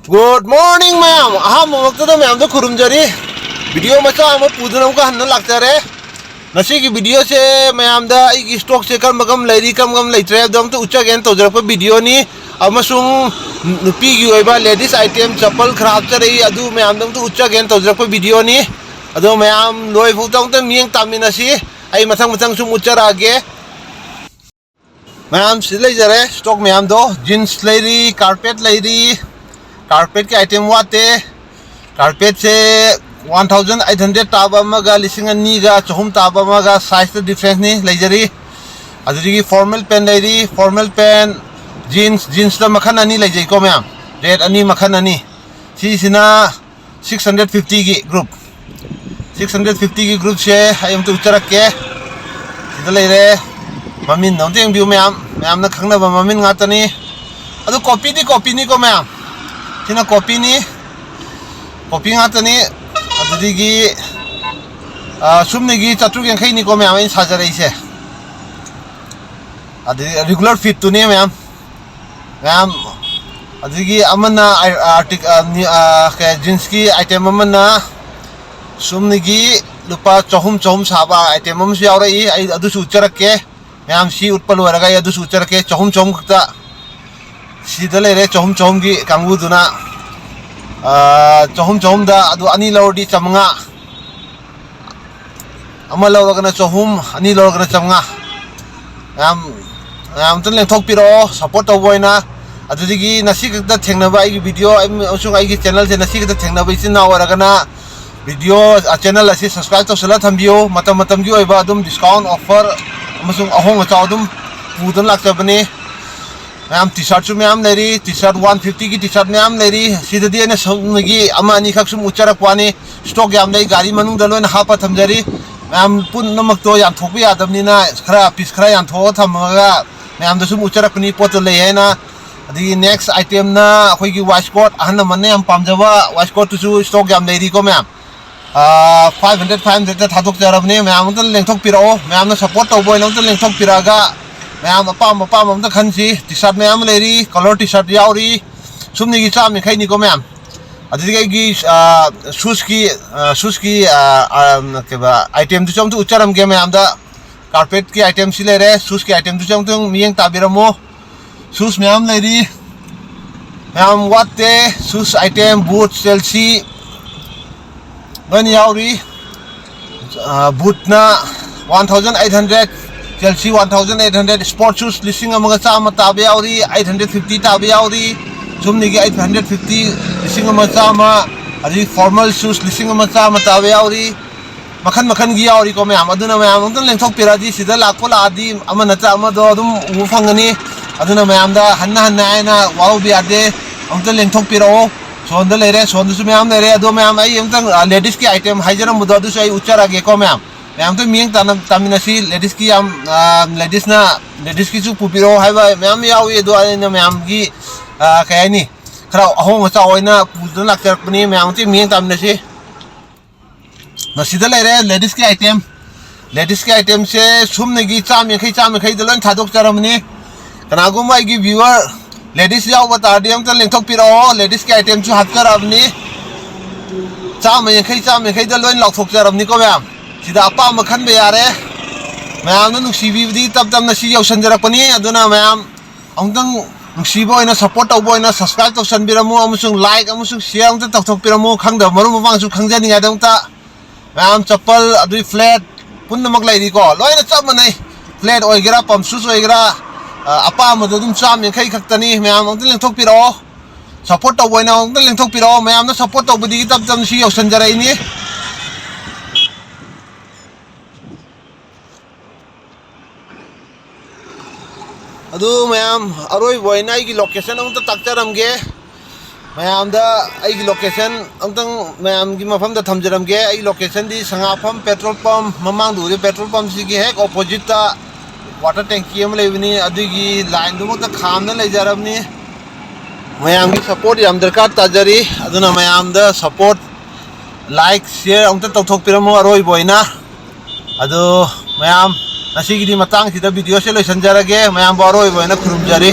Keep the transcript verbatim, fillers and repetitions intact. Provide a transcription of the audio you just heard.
Good morning ꯃꯌꯥꯝ, ꯑꯍꯥꯟꯕꯃꯛꯇꯗ ꯃꯌꯥꯝꯗ ꯈꯨꯔꯨꯝꯖꯔꯤ꯫ Video ꯃꯆꯥ ꯑꯃ ꯄꯨꯗꯨꯅ ꯑꯃꯨꯛꯀ ꯍꯟꯅ ꯂꯥꯛꯆꯔꯦ꯫ ꯉꯁꯤꯒꯤ ꯚꯤꯗꯤꯑꯣꯁꯦ ꯃꯌꯥꯝꯗ ꯑꯩꯒꯤ ꯏꯁꯇꯣꯛꯁꯦ ꯀꯔꯝꯕ ꯀꯔꯝꯕ ꯂꯩꯔꯤ, ꯀꯔꯝꯕ ꯀꯔꯝꯕ ꯂꯩꯇ꯭ꯔꯦ ꯍꯥꯏꯕꯗꯣ ꯑꯝꯇ ꯎꯠꯆꯒꯦꯅ ꯇꯧꯖꯔꯛꯄ ꯚꯤꯗꯤꯑꯣꯅꯤ꯫ ꯑꯃꯁꯨꯡ ꯅꯨꯄꯤꯒꯤ ꯑꯣꯏꯕ ꯂꯦꯗꯤꯁ ꯑꯥꯏꯇꯦꯝ, ꯆꯄꯜ ꯈꯔ ꯍꯥꯞꯆꯔꯛꯏ, ꯑꯗꯨ ꯃꯌꯥꯝꯗꯣ ꯑꯝꯇ ꯎꯠꯆꯒꯦꯅ ꯇꯧꯖꯔꯛꯄ ꯚꯤꯗꯤꯑꯣꯅꯤ꯫ ꯑꯗꯣ ꯃꯌꯥꯝ ꯂꯣꯏꯐꯥꯎꯗ ꯑꯝꯇ ꯃꯤꯠꯌꯦꯡ ꯇꯥꯃꯤꯟꯅꯁꯤ꯫ ꯑꯩ ꯃꯊꯪ ꯃꯊꯪ ꯁꯨꯝ ꯎꯠꯆꯔꯛꯑꯒꯦ꯫ ꯃꯌꯥꯝ ꯁꯤꯗ ꯂꯩꯖꯔꯦ, ꯏꯁꯇꯣꯛ ꯃꯌꯥꯝꯗꯣ꯫ ꯖꯤꯟꯁ ꯂꯩꯔꯤ, ꯀꯥꯔꯄꯦꯠ ꯂꯩꯔꯤ꯫ ꯀꯥꯔꯄꯦꯠꯀꯤ ꯑꯥꯏꯇꯦꯝ ꯋꯥꯠꯇꯦ꯫ ꯀꯥꯔꯄꯦꯠꯁꯦ ꯋꯥꯟ ꯊꯥꯎꯖꯟ ꯑꯩꯠ ꯍꯟꯗ꯭ꯔꯦꯠ ꯇꯥꯕ ꯑꯃꯒ ꯂꯤꯁꯤꯡ ꯑꯅꯤꯒ ꯆꯍꯨꯝ ꯇꯥꯕ ꯑꯃꯒ ꯁꯥꯏꯖꯇ ꯗꯤꯐ꯭ꯔꯦꯟꯁꯅꯤ ꯂꯩꯖꯔꯤ꯫ ꯑꯗꯨꯗꯒꯤ ꯐꯣꯔꯃꯦꯜ ꯄꯦꯟ ꯂꯩꯔꯤ, ꯐꯣꯔꯃꯦꯜ ꯄꯦꯟ, ꯖꯤꯟꯁ, ꯖꯤꯟꯁꯇ ꯃꯈꯜ ꯑꯅꯤ ꯂꯩꯖꯩꯀꯣ ꯃꯌꯥꯝ, ꯔꯦꯠ ꯑꯅꯤ, ꯃꯈꯜ ꯑꯅꯤ꯫ ꯁꯤꯁꯤꯅ ꯁꯤꯛꯁ ꯍꯟꯗ꯭ꯔꯦꯠ ꯐꯤꯐꯇꯤꯒꯤ ꯒ꯭ꯔꯨꯞ, ꯁꯤꯛꯁ ꯍꯟꯗ꯭ꯔꯦꯠ ꯐꯤꯐꯇꯤꯒꯤ ꯒ꯭ꯔꯨꯞꯁꯦ ꯑꯩ ꯑꯝꯇ ꯎꯠꯆꯔꯛꯀꯦ꯫ ꯁꯤꯗ ꯂꯩꯔꯦ, ꯃꯃꯤꯟꯗꯣ ꯑꯝꯇ ꯌꯦꯡꯕꯤꯌꯨ ꯃꯌꯥꯝ, ꯃꯌꯥꯝꯅ ꯈꯪꯅꯕ ꯃꯃꯤꯟ ꯉꯥꯛꯇꯅꯤ꯫ ꯑꯗꯨ ꯀꯣꯄꯤꯗꯤ ꯀꯣꯄꯤꯅꯤꯀꯣ ꯃꯌꯥꯝ, ꯁꯤꯅ ꯀꯣꯄꯤꯅꯤ, ꯀꯣꯄꯤ ꯉꯥꯛꯇꯅꯤ꯫ ꯑꯗꯨꯗꯒꯤ ꯑ, ꯁꯨꯝꯅꯒꯤ ꯆꯥꯇ꯭ꯔꯨꯛ ꯌꯥꯡꯈꯩꯅꯤꯀꯣ ꯃꯌꯥꯝ ꯑꯩꯅ ꯁꯥꯖꯔꯛꯏꯁꯦ꯫ ꯑꯗꯨꯗꯒꯤ ꯔꯤꯒꯨꯂꯔ ꯐꯤꯠꯇꯨꯅꯦ ꯃꯌꯥꯝ, ꯃꯌꯥꯝ꯫ ꯑꯗꯨꯗꯒꯤ ꯑꯃꯅ ꯑꯥꯔꯇꯤꯛ, ꯑ, ꯅꯤ-, ꯑ, ꯀꯩ, ꯖꯤꯟꯁꯀꯤ ꯑꯥꯏꯇꯦꯝ ꯑꯃꯅ ꯁꯨꯝꯅꯒꯤ ꯂꯨꯄꯥ ꯆꯍꯨꯝ, ꯆꯍꯨꯝ ꯁꯥꯕ ꯑꯥꯏꯇꯦꯝ ꯑꯃꯁꯨ ꯌꯥꯎꯔꯛꯏ꯫ ꯑꯩ ꯑꯗꯨꯁꯨ ꯎꯠꯆꯔꯛꯀꯦ꯫ ꯃꯌꯥꯝ ꯁꯤ ꯎꯠꯄ ꯂꯣꯏꯔꯒ ꯑꯩ ꯑꯗꯨꯁꯨ ꯎꯠꯆꯔꯛꯀꯦ꯫ ꯆꯍꯨꯝ, ꯆꯍꯨꯝ ꯈꯛꯇ꯫ ꯁꯤꯗ ꯂꯩꯔꯦ ꯆꯍꯨꯝ, ꯆꯍꯨꯝꯒꯤ ꯀꯥꯡꯕꯨꯗꯨꯅ꯫ ꯑ, ꯆꯍꯨꯝ, ꯆꯍꯨꯝꯗ ꯑꯗꯨ ꯑꯅꯤ ꯂꯧꯔꯗꯤ ꯆꯥꯃꯉꯥ꯫ ꯑꯃ ꯂꯧꯔꯒꯅ ꯆꯍꯨꯝ, ꯑꯅꯤ ꯂꯧꯔꯒꯅ ꯆꯥꯃꯉꯥ꯫ ꯃꯌꯥꯝ, ꯃꯌꯥꯝ ꯑꯝꯇ ꯂꯦꯡꯊꯣꯛꯄꯤꯔꯛꯑꯣ, ꯁꯞꯄꯣꯔꯠ ꯇꯧꯕ ꯑꯣꯏꯅ꯫ ꯑꯗꯨꯗꯒꯤ ꯉꯁꯤ ꯈꯛꯇ ꯊꯦꯡꯅꯕ ꯑꯩꯒꯤ ꯚꯤꯗꯤꯑꯣ ꯑꯃꯁꯨꯡ ꯑꯩꯒꯤ ꯆꯦꯅꯦꯜꯁꯦ ꯉꯁꯤ ꯈꯛꯇ ꯊꯦꯡꯅꯕ ꯏꯆꯤꯟ ꯏꯅꯥꯎ ꯑꯣꯏꯔꯒꯅ ꯚꯤꯗꯤꯑꯣ, ꯑ, ꯆꯦꯅꯦꯜ ꯑꯁꯤ ꯁꯕꯁꯀ꯭ꯔꯥꯏꯕ ꯇꯧꯁꯜꯂ ꯊꯝꯕꯤꯌꯨ꯫ ꯃꯇꯝ ꯃꯇꯝꯒꯤ ꯑꯣꯏꯕ ꯑꯗꯨꯝ ꯗꯤꯁꯀꯥꯎꯟ, ꯑꯣꯐꯔ ꯑꯃꯁꯨꯡ ꯑꯍꯣꯡ ꯑꯆꯥꯎ ꯑꯗꯨꯝ ꯄꯨꯗꯨꯅ ꯂꯥꯛꯆꯕꯅꯤ꯫ ꯃꯌꯥꯝ ꯇꯤ ꯁꯥꯔꯠꯁꯨ ꯃꯌꯥꯝ ꯂꯩꯔꯤ, ꯇꯤ ꯁꯥꯔꯠ ꯋꯥꯟ ꯐꯤꯐꯇꯤꯒꯤ ꯇꯤ ꯁꯥꯔꯠ ꯃꯌꯥꯝ ꯂꯩꯔꯤ꯫ ꯁꯤꯗꯗꯤ ꯑꯩꯅ ꯁꯨꯝꯅꯒꯤ ꯑꯃ ꯑꯅꯤꯈꯛ ꯁꯨꯝ ꯎꯠꯆꯔꯛꯄ ꯋꯥꯅꯤ꯫ ꯏꯁꯇꯣꯛ ꯌꯥꯝ ꯂꯩ, ꯒꯥꯔꯤ ꯃꯅꯨꯡꯗ ꯂꯣꯏꯅ ꯍꯥꯞꯄ ꯊꯝꯖꯔꯤ꯫ ꯃꯌꯥꯝ ꯄꯨꯝꯅꯃꯛꯇꯣ ꯌꯥꯟꯊꯣꯛꯄ ꯌꯥꯗꯕꯅꯤꯅ ꯈꯔ ꯄꯤꯁ ꯈꯔ ꯌꯥꯟꯊꯣꯛꯑꯒ ꯊꯝꯃꯒ ꯃꯌꯥꯝꯗ ꯁꯨꯝ ꯎꯠꯆꯔꯛꯄꯅꯤ, ꯄꯣꯠꯇꯣ ꯂꯩ ꯍꯥꯏꯅ꯫ ꯑꯗꯒꯤ ꯅꯦꯛꯁ ꯑꯥꯏꯇꯦꯝꯅ ꯑꯩꯈꯣꯏꯒꯤ ꯋꯥꯏꯁꯀꯣꯠ, ꯑꯍꯜ ꯂꯃꯟꯅ ꯌꯥꯝ ꯄꯥꯝꯖꯕ ꯋꯥꯏꯁꯀꯣꯠꯇꯨꯁꯨ ꯏꯁꯇꯣꯛ ꯌꯥꯝ ꯂꯩꯔꯤꯀꯣ ꯃꯌꯥꯝ꯫ ꯐꯥꯏꯚ ꯍꯟꯗ꯭ꯔꯦꯠ, ꯐꯥꯏꯚ ꯍꯟꯗ꯭ꯔꯦꯠꯇ ꯊꯥꯗꯣꯛꯆꯔꯕꯅꯤ꯫ ꯃꯌꯥꯝ ꯑꯝꯇ ꯂꯦꯡꯊꯣꯛꯄꯤꯔꯛꯑꯣ, ꯃꯌꯥꯝꯅ ꯁꯞꯄꯣꯔꯠ ꯇꯧꯕ ꯑꯣꯏꯅ ꯑꯝꯇ ꯂꯦꯡꯊꯣꯛꯄꯤꯔꯛꯑꯒ ꯃꯌꯥꯝ ꯑꯄꯥꯝ ꯑꯄꯥꯝꯕ ꯑꯝꯇ ꯈꯟꯁꯤ꯫ ꯇꯤ ꯁꯥꯔꯠ ꯃꯌꯥꯝ ꯑꯃ ꯂꯩꯔꯤ, ꯀꯂꯔ ꯇꯤ ꯁꯥꯔꯠ ꯌꯥꯎꯔꯤ꯫ ꯁꯨꯝꯅꯒꯤ ꯆꯥꯝꯃ ꯌꯥꯡꯈꯩꯅꯤꯀꯣ ꯃꯌꯥꯝ꯫ ꯑꯗꯨꯗꯒꯤ ꯑꯩꯒꯤ ꯁꯨꯁꯀꯤ ꯁꯨꯁꯀꯤ ꯀꯩꯕ ꯑꯥꯏꯇꯦꯝꯗꯨꯁꯨ ꯑꯝꯇ ꯎꯠꯆꯔꯝꯒꯦ ꯃꯌꯥꯝꯗ꯫ ꯀꯥꯔꯄꯦꯠꯀꯤ ꯑꯥꯏꯇꯦꯝꯁꯤ ꯂꯩꯔꯦ, ꯁꯨꯁꯀꯤ ꯑꯥꯏꯇꯦꯝꯗꯨꯁꯨ ꯑꯝꯇꯪ ꯃꯤꯠꯌꯦꯡ ꯇꯥꯕꯤꯔꯝꯃꯣ꯫ ꯁꯨꯁ ꯃꯌꯥꯝ ꯂꯩꯔꯤ, ꯃꯌꯥꯝ ꯋꯥꯠꯇꯦ꯫ ꯁꯨꯁ ꯑꯥꯏꯇꯦꯝ, ꯕꯨꯠ, ꯆꯦꯜꯁꯤ ꯂꯣꯏꯅ ꯌꯥꯎꯔꯤ꯫ ꯕꯨꯠꯅ one thousand eight hundred, Chelsea one thousand eight hundred, sport shoes ꯂꯤꯁꯤꯡ ꯑꯃꯒ ꯆꯥꯝꯃ ꯇꯥꯕ ꯌꯥꯎꯔꯤ, ꯑꯩꯠ ꯍꯟꯗ꯭ꯔꯦꯠ ꯐꯤꯐꯇꯤ ꯇꯥꯕ ꯌꯥꯎꯔꯤ, ꯁꯨꯝꯅꯒꯤ ꯑꯩꯠ ꯍꯟꯗ꯭ꯔꯦꯠ ꯐꯤꯐꯇꯤ, ꯂꯤꯁꯤꯡ ꯑꯃ ꯆꯥꯝꯃ, ꯑꯗꯒꯤ ꯐꯣꯔꯃꯦꯜ ꯁꯨꯁ ꯂꯤꯁꯤꯡ ꯑꯃ ꯆꯥꯝꯃ ꯇꯥꯕ ꯌꯥꯎꯔꯤ꯫ ꯃꯈꯟ ꯃꯈꯟꯒꯤ ꯌꯥꯎꯔꯤꯀꯣ ꯃꯌꯥꯝ꯫ ꯑꯗꯨꯅ ꯃꯌꯥꯝ ꯑꯝꯇꯪ ꯂꯦꯡꯊꯣꯛꯄꯤꯔꯛꯑꯗꯤ, ꯁꯤꯗ ꯂꯥꯛꯄ ꯂꯥꯛꯑꯗꯤ ꯑꯃ ꯅꯠꯇ꯭ꯔ ꯑꯃꯗꯣ ꯑꯗꯨꯝ ꯎꯕ ꯐꯪꯒꯅꯤ꯫ ꯑꯗꯨꯅ ꯃꯌꯥꯝꯗ ꯍꯟꯅ ꯍꯟꯅ ꯍꯥꯏꯅ ꯋꯥꯔꯧꯕ ꯌꯥꯗꯦ, ꯑꯝꯇ ꯂꯦꯡꯊꯣꯛꯄꯤꯔꯛꯑꯣ꯫ ꯁꯣꯝꯗ ꯂꯩꯔꯦ, ꯁꯣꯝꯗꯁꯨ ꯃꯌꯥꯝ ꯂꯩꯔꯦ꯫ ꯑꯗꯣ ꯃꯌꯥꯝ, ꯑꯩ ꯑꯝꯇꯪ ꯂꯦꯗꯤꯁꯀꯤ ꯑꯥꯏꯇꯦꯝ ꯍꯥꯏꯖꯔꯝꯕꯗꯣ ꯑꯗꯨꯁꯨ ꯑꯩ ꯎꯠꯆꯔꯛꯑꯒꯦꯀꯣ ꯃꯌꯥꯝ꯫ ꯃꯌꯥꯝ ꯑꯝꯇ ꯃꯤꯠꯌꯦꯡ ꯇꯥꯅ ꯇꯥꯃꯤꯟꯅꯁꯤ꯫ ꯂꯦꯗꯤꯁꯀꯤ ꯌꯥꯝ ꯂꯦꯗꯤꯁꯅ ꯂꯦꯗꯤꯁꯀꯤꯁꯨ ꯄꯨꯕꯤꯔꯛꯑꯣ ꯍꯥꯏꯕ ꯃꯌꯥꯝ ꯌꯥꯎꯏ꯫ ꯑꯗꯣ ꯑꯩꯅ ꯃꯌꯥꯝꯒꯤ ꯀꯩ ꯍꯥꯏꯅꯤ, ꯈꯔ ꯑꯍꯣꯡ ꯑꯆꯥꯎ ꯑꯣꯏꯅ ꯄꯨꯗꯨꯅ ꯂꯥꯛꯆꯔꯛꯄꯅꯤ꯫ ꯃꯌꯥꯝ ꯑꯝꯇ ꯃꯤꯠꯌꯦꯡ ꯇꯥꯃꯤꯟꯅꯁꯤ꯫ ꯃꯁꯤꯗ ꯂꯩꯔꯦ ꯂꯦꯗꯤꯁꯀꯤ ꯑꯥꯏꯇꯦꯝ꯫ ꯂꯦꯗꯤꯁꯀꯤ ꯑꯥꯏꯇꯦꯝꯁꯦ ꯁꯨꯝꯅꯒꯤ ꯆꯥꯝꯃ ꯌꯥꯡꯈꯩ, ꯆꯥꯝꯃ ꯌꯥꯡꯈꯩꯗ ꯂꯣꯏ ꯊꯥꯗꯣꯛꯆꯔꯕꯅꯤ꯫ ꯀꯅꯥꯒꯨꯝꯕ ꯑꯩꯒꯤ ꯚ꯭ꯌꯨꯋꯔ ꯂꯦꯗꯤꯁ ꯌꯥꯎꯕ ꯇꯥꯔꯗꯤ ꯑꯝꯇ ꯂꯦꯡꯊꯣꯛꯄꯤꯔꯛꯑꯣ꯫ ꯂꯦꯗꯤꯁꯀꯤ ꯑꯥꯏꯇꯦꯝꯁꯨ ꯍꯥꯞꯆꯔꯕꯅꯤ꯫ ꯆꯥꯝꯃ ꯌꯥꯡꯈꯩ, ꯆꯥꯝꯃ ꯌꯥꯡꯈꯩꯗ ꯂꯣꯏ ꯂꯥꯎꯊꯣꯛꯆꯔꯕꯅꯤꯀꯣ ꯃꯌꯥꯝ꯫ ꯁꯤꯗ ꯑꯄꯥꯝꯕ ꯈꯟꯕ ꯌꯥꯔꯦ꯫ ꯃꯌꯥꯝꯅ ꯅꯨꯡꯁꯤꯕꯤꯕꯗꯤ ꯇꯞ ꯇꯞꯅ ꯁꯤ ꯌꯧꯁꯟꯖꯔꯛꯄꯅꯤ꯫ ꯑꯗꯨꯅ ꯃꯌꯥꯝ ꯑꯃꯨꯛꯇꯪ ꯅꯨꯡꯁꯤꯕ ꯑꯣꯏꯅ, ꯁꯞꯄꯣꯔꯠ ꯇꯧꯕ ꯑꯣꯏꯅ ꯁꯕꯁꯀ꯭ꯔꯥꯏꯕ ꯇꯧꯁꯟꯕꯤꯔꯝꯃꯨ ꯑꯃꯁꯨꯡ ꯂꯥꯏꯛ ꯑꯃꯁꯨꯡ ꯁꯤꯌꯔ ꯑꯃꯇ ꯇꯧꯊꯣꯛꯄꯤꯔꯝꯃꯨ꯫ ꯈꯪꯗꯕ ꯃꯔꯨꯞ ꯃꯄꯥꯡꯁꯨ ꯈꯪꯖꯅꯤꯡꯉꯥꯏꯗꯃꯛꯇ꯫ ꯃꯌꯥꯝ ꯆꯄꯜ, ꯑꯗꯨꯏ ꯐ꯭ꯂꯦꯠ ꯄꯨꯝꯅꯃꯛ ꯂꯩꯔꯤꯀꯣ, ꯂꯣꯏꯅ ꯆꯞ ꯃꯥꯟꯅꯩ꯫ ꯐ꯭ꯂꯦꯠ ꯑꯣꯏꯒꯦꯔꯥ, ꯄꯝ ꯁꯨꯁ ꯑꯣꯏꯒꯦꯔꯥ, ꯑ, ꯑꯄꯥꯝꯕꯗꯣ ꯑꯗꯨꯝ ꯆꯥꯝꯃ ꯌꯥꯡꯈꯩ ꯈꯛꯇꯅꯤ꯫ ꯃꯌꯥꯝ ꯑꯃꯨꯛꯇ ꯂꯦꯡꯊꯣꯛꯄꯤꯔꯛꯑꯣ, ꯁꯞꯄꯣꯔꯠ ꯇꯧꯕ ꯑꯣꯏꯅ ꯑꯃꯨꯛꯇ ꯂꯦꯡꯊꯣꯛꯄꯤꯔꯛꯑꯣ꯫ ꯃꯌꯥꯝꯅ ꯁꯞꯄꯣꯔꯠ ꯇꯧꯕꯗꯒꯤ ꯇꯞ ꯇꯞꯅ ꯁꯤ ꯌꯧꯁꯟꯖꯔꯛꯏꯅꯤ꯫ ꯑꯗꯨ ꯃꯌꯥꯝ, ꯑꯔꯣꯏꯕ ꯑꯣꯏꯅ ꯑꯩꯒꯤ ꯂꯣꯀꯦꯁꯟ ꯑꯃꯨꯛꯇ ꯇꯥꯛꯆꯔꯝꯒꯦ꯫ ꯃꯌꯥꯝꯗ ꯑꯩꯒꯤ ꯂꯣꯀꯦꯁꯟ ꯑꯃꯨꯛꯇꯪ ꯃꯌꯥꯝꯒꯤ ꯃꯐꯝꯗ ꯊꯝꯖꯔꯝꯒꯦ꯫ ꯑꯩꯒꯤ ꯂꯣꯀꯦꯁꯟꯗꯤ ꯁꯉꯥꯐꯝ ꯄꯦꯇ꯭ꯔꯣꯜ ꯄꯝ, ꯃꯃꯥꯡꯗ ꯎꯔꯤꯕ ꯄꯦꯇ꯭ꯔꯣꯜ ꯄꯝꯁꯤꯒꯤ ꯍꯦꯛ ꯑꯣꯄꯣꯖꯤꯠꯇ ꯋꯥꯇꯔ ꯇꯦꯡꯀꯤ ꯑꯃ ꯂꯩꯕꯅꯤ, ꯑꯗꯨꯒꯤ ꯂꯥꯏꯟꯗꯨꯃꯛꯇ ꯈꯥꯝꯅ ꯂꯩꯖꯔꯕꯅꯤ꯫ ꯃꯌꯥꯝꯒꯤ ꯁꯞꯄꯣꯔꯠ ꯌꯥꯝ ꯗꯔꯀꯥꯔ ꯇꯥꯖꯔꯤ꯫ ꯑꯗꯨꯅ ꯃꯌꯥꯝꯗ ꯁꯞꯄꯣꯔꯠ, ꯂꯥꯏꯛ, ꯁꯤꯌꯔ ꯑꯃꯨꯛꯇ ꯇꯧꯊꯣꯛꯄꯤꯔꯝꯃꯣ ꯑꯔꯣꯏꯕ ꯑꯣꯏꯅ꯫ ꯑꯗꯣ ꯃꯌꯥꯝ, ꯉꯁꯤꯒꯤꯗꯤ ꯃꯇꯥꯡꯁꯤꯗ ꯚꯤꯗꯤꯑꯣꯁꯦ ꯂꯣꯏꯁꯤꯟꯖꯔꯒꯦ꯫ ꯃꯌꯥꯝꯕꯨ ꯑꯔꯣꯏꯕ ꯑꯣꯏꯅ ꯈꯨꯔꯨꯝꯖꯔꯤ꯫